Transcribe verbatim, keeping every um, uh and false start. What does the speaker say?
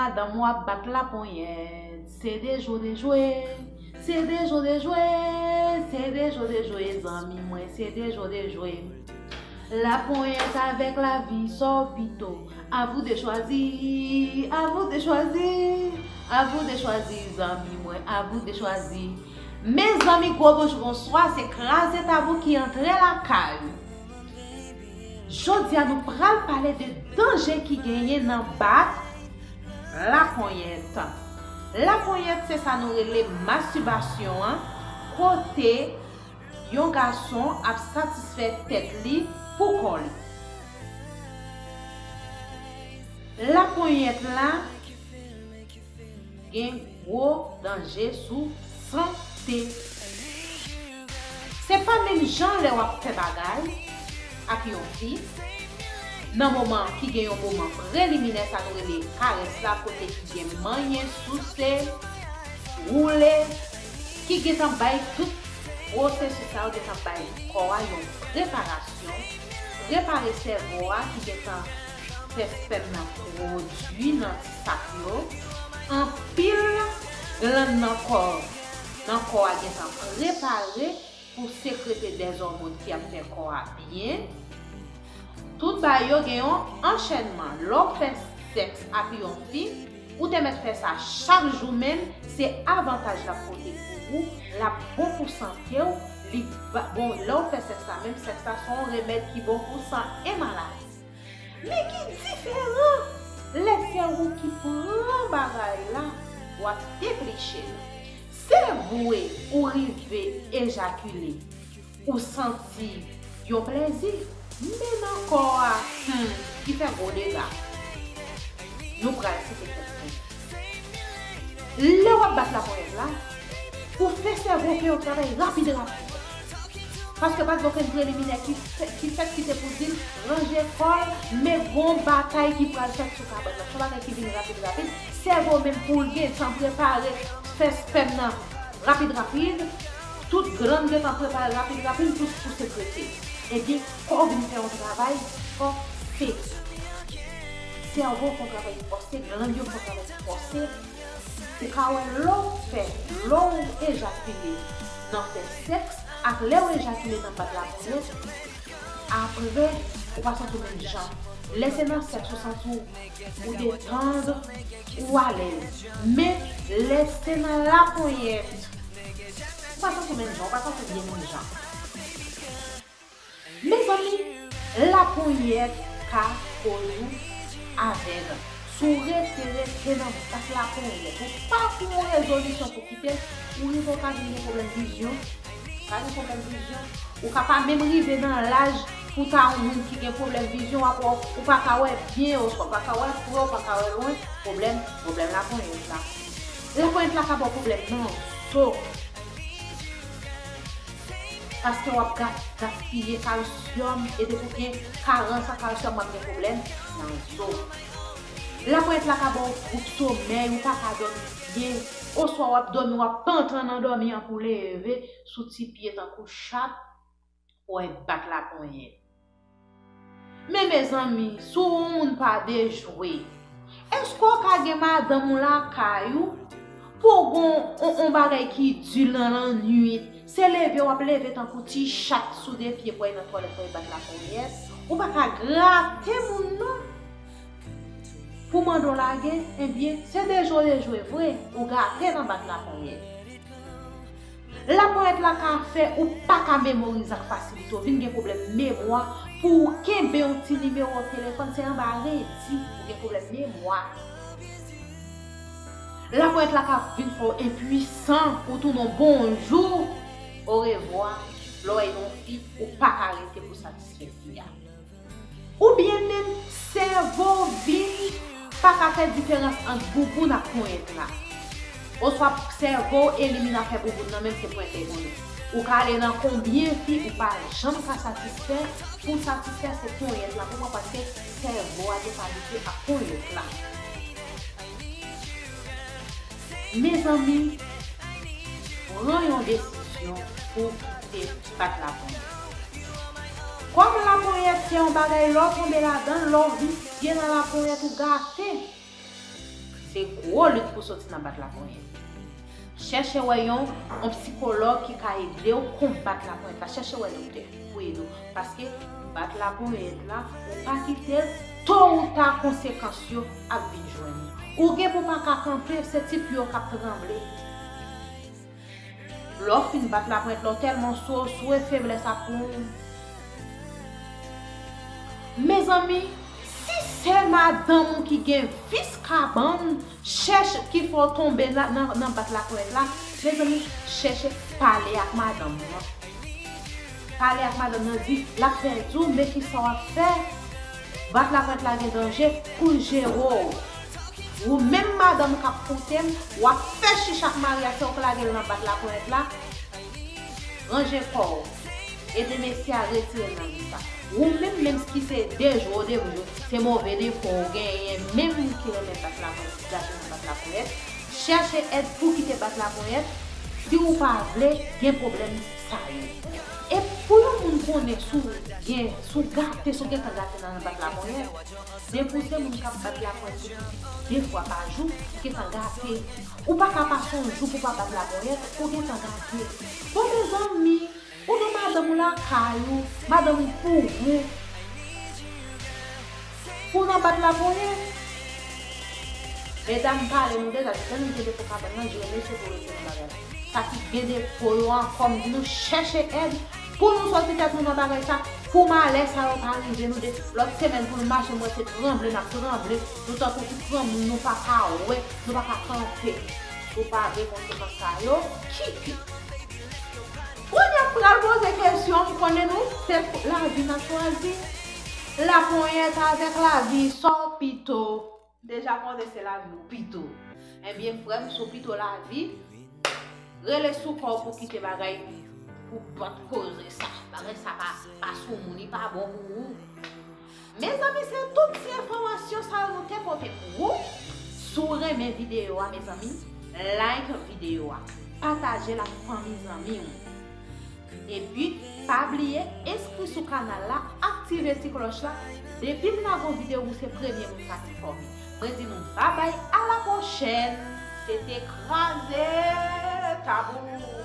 Madanm w ap bat laponyèt, se dejwe, dejwe. Se dejwe, dejwe, se dejwe, dejwe, zanmi mwen, se dejwe, dejwe. Laponyèt avèk lavi, sa w pito? À vous de choisir, à vous de choisir, à vous de choisir, zanmi mwen, à vous de choisir. Mezanmi, gwo bouch bonswa, se Kraze Tabou ki antre lakay ou. Jodi a nou pral pale de danje ki genyen nan bat laponyèt. Laponyèt se sa nou rele mastibasyon an, kote yon gason ap satisfè tèt li pou kò li. Laponyèt la gen gwo danje sou sante. Se pa menm jan lè w ap fè bagay ak yon fi, nan moman ki gen yon moman preliminè, sa nou rele karès la, kote ki gen manyen, souse, woule, ki gentan bay tout pwosesis sa yo, gentan bay kò a yon preparasyon, prepare sèvo a ki gentan fè spèm nan pwodui nan ti sak yo. Anpil glann nan kò, nan kò a gentan prepare pou sekrete dèzòmòn ki ap fè kò a byen. Tout bagay yo gen yon anchènman. Lè w fè sèks ak yon fi, ou te mèt fè sa chak jou menm, se avantaj l ap pote pou ou, l ap bon pou sante w, li va, bon, lè w fè sèks la, menm sèks la se yon remèd ki bon pou san e maladi. Men ki diferan lè se ou ki pran bagay la, w ap depleche l. Se vre ou rive ejakile, ou santi yon plezi, men nan kò a, hmm, ki fè gwo dega. Nou pral site kèk pwen. Lè w ap bat laponyèt la, ou fè sèvo fè yon travay rapid rapid. Paske pa gen okenn preliminè ki fè, ki fèt ki te pou di l ranje kò l, men gon batay ki pral fèt sou kabann nan. Se yon bagay ki vin rapid rapid. Sèvo menm pou l gentan prepare, fè spèm nan rapid rapid, tout glann gentan prepare rapid rapid pou, pou sekrete. Ebyen, kò vin fè yon travay fòse. Sèvo fè yon travay fòse, glann yo fè yon travay fòse. Ou ka wè lè w fè, lè w ejakile nan fè sèks, ak lè w ejakile nan bat laponyèt, apre, ou pa santi w menm jan. Lè se nan sèks, ou santi w, ou detann, ou alèz. Men, lè se nan laponyèt, ou pa santi w menm jan, ou pa santi w byen menm jan. Mezanmi, laponyèt ka koz ou avèg. Si w rete, rete nan bat laponyèt, ou pa pran yon rezolisyon pou kite l, ou rive ou ka vin gen pwoblèm vizyon. Ou ka gen pwoblèm vizyon. Ou ka pa menm rive nan laj pou w ta yon moun ki gen pwoblèm vizyon, w ap wè, ou pa ka wè byen, oswa w pa ka wè pre, ou pa ka wè lwen. Pwoblèm, pwoblèm laponyèt la. Laponyèt la ka ba w pwoblèm nan zo. Paske w ap ga-, gaspiye kalsyòm, e depi w gen karans an kalsyòm, w ap gen pwoblèm nan zo. Laponyèt la ka ba w twoub somèy, ou pa ka dòmi byen, oswa w ap dòmi, w ap pantan nan dòmi an pou w leve sou ti pye tankou chat, w ap bat laponyèt. Men mezanmi, si w yon moun pa dejwe, èske w ka gen madanm ou lakay ou pou w gen yon, yon, yon bagay ki di nan lannwit, se leve w ap leve tankou ti chat sou de pye pou w al nan twalèt pou w al bat laponyèt, ou pa ka grate moun non pou mande w lage, ebyen, se dejwe w dejwe vre, ou gate nan bat laponyèt. Laponyèt la ka fè ou pa ka memorize ak fasilite, ou vin gen pwoblèm memwa, pou w kenbe yon ti nimewo telefòn, se anba redi, ou gen pwoblèm memwa. Laponyèt la ka vin fè w enpwisan, ou tounen yon bonjou, orevwa, lè w wè yon fi, ou pa ka rete pou satisfè fi a. Oubyen menm sèvo w vin pa ka fè diferans ant bouboun ak ponyèt la. Oswa sèvo w elimine afè bouboun nan, menm se ponyèt la konnen. Ou ka ale nan konbyen fi, ou pa janm ka satisfè. Pou w satisfè, se ponyèt la pou w pran, paske sèvo a te abitye ak ponyèt la. Mezanmi, pran yon desizyon pou w kite bat laponyèt. Kòm laponyèt se yon bagay, lè w tonbe ladan l, lè w visye nan laponyèt, ou gate. Se gwo lit pou soti nan bat laponyèt. Chèche wè yon, yon psikològ ki ka ede w konbat laponyèt la. Chèche wè doktè pou ede w. Paske bat laponyèt la, ou pa kite l, to ou ta konsekans yo ap vin jwenn ou. Ou gen pou pa ka kanpe, se ti pye w k ap tranble. Lè w fin bat laponyèt la, w tèlman sou, sou e feblès ap pran w. Mezanmi, si se madanm ou ki gen vis kabann, chèche ki fè w tonbe nan, nan, nan bat laponyèt la, mezanmi, chèche pale ak madanm ou an. Pale ak madanm nan, di, l ap fè di w, men kisa w ap fè. Bat laponyèt la gen danje pou l jere w. Ou menm madanm k ap koute m, w ap fè chicha ak mari a, se w k lage l nan bat laponyèt la. Ranje kò w. Ede mesye a retire l nan vi sa. Ou menm, menm ki se de jou ou de jou, se move defo ou genyen, menm ki renmen bat laponyèt, ki gaje nan bat laponyèt, chèche èd pou kite bat laponyèt, si ou pa vle gen pwoblèm sa yo. E pou yon moun konnen si w gen, si w gate, si w gentan gate nan bat laponyèt, depi w se moun k ap bat laponyèt depi de fwa pa jou, ou gentan gate. Ou pa ka pase yon jou pou w pa bat laponyèt, ou gentan gate. Bon, mezanmi, ou gen madanm ou lakay ou, madanm ou pou ou, pou w nan bat laponyèt. Medam, m pale nou deja, si nou gen defo kabann nan, jere mesye pou yo retire nan bagay. Sa ki gen defo yo ankò, m di nou chèche èd pou nou soti tèt nou nan bagay sa, pou malè sa yo pa rive nou de lòt semèn pou nou mache, m wè se tranble n ap tranble, nou tankou ti granmoun, nou pa ka wè, nou pa ka kanpe. Si w pa vle konsekans sa yo, kite. Kounye a m pral poze kesyon, m konnen nou, se lavi n ap chwazi. Laponyèt avèk lavi, sa w pito? Deja konnen se lavi ou pito. Ebyen, frè m, si w pito lavi, rele sou kò w pou kite bagay, pou bat koze sa. Bagay sa pa, pa sou moun, li pa bon pou ou. Mezanmi, se tout ti enfòmasyon sa yo nou te pote pou ou. Si w renmen videyo a, mezanmi, like videyo a. Pataje l ak fanmi zanmi w. Epi, pa bliye enskri sou kanal la, aktive ti klòch la. Depi m lage yon videyo, ou se premye moun k ap enfòme. Mwen di nou babay, a la pwochèn. Se te Kraze Tabou.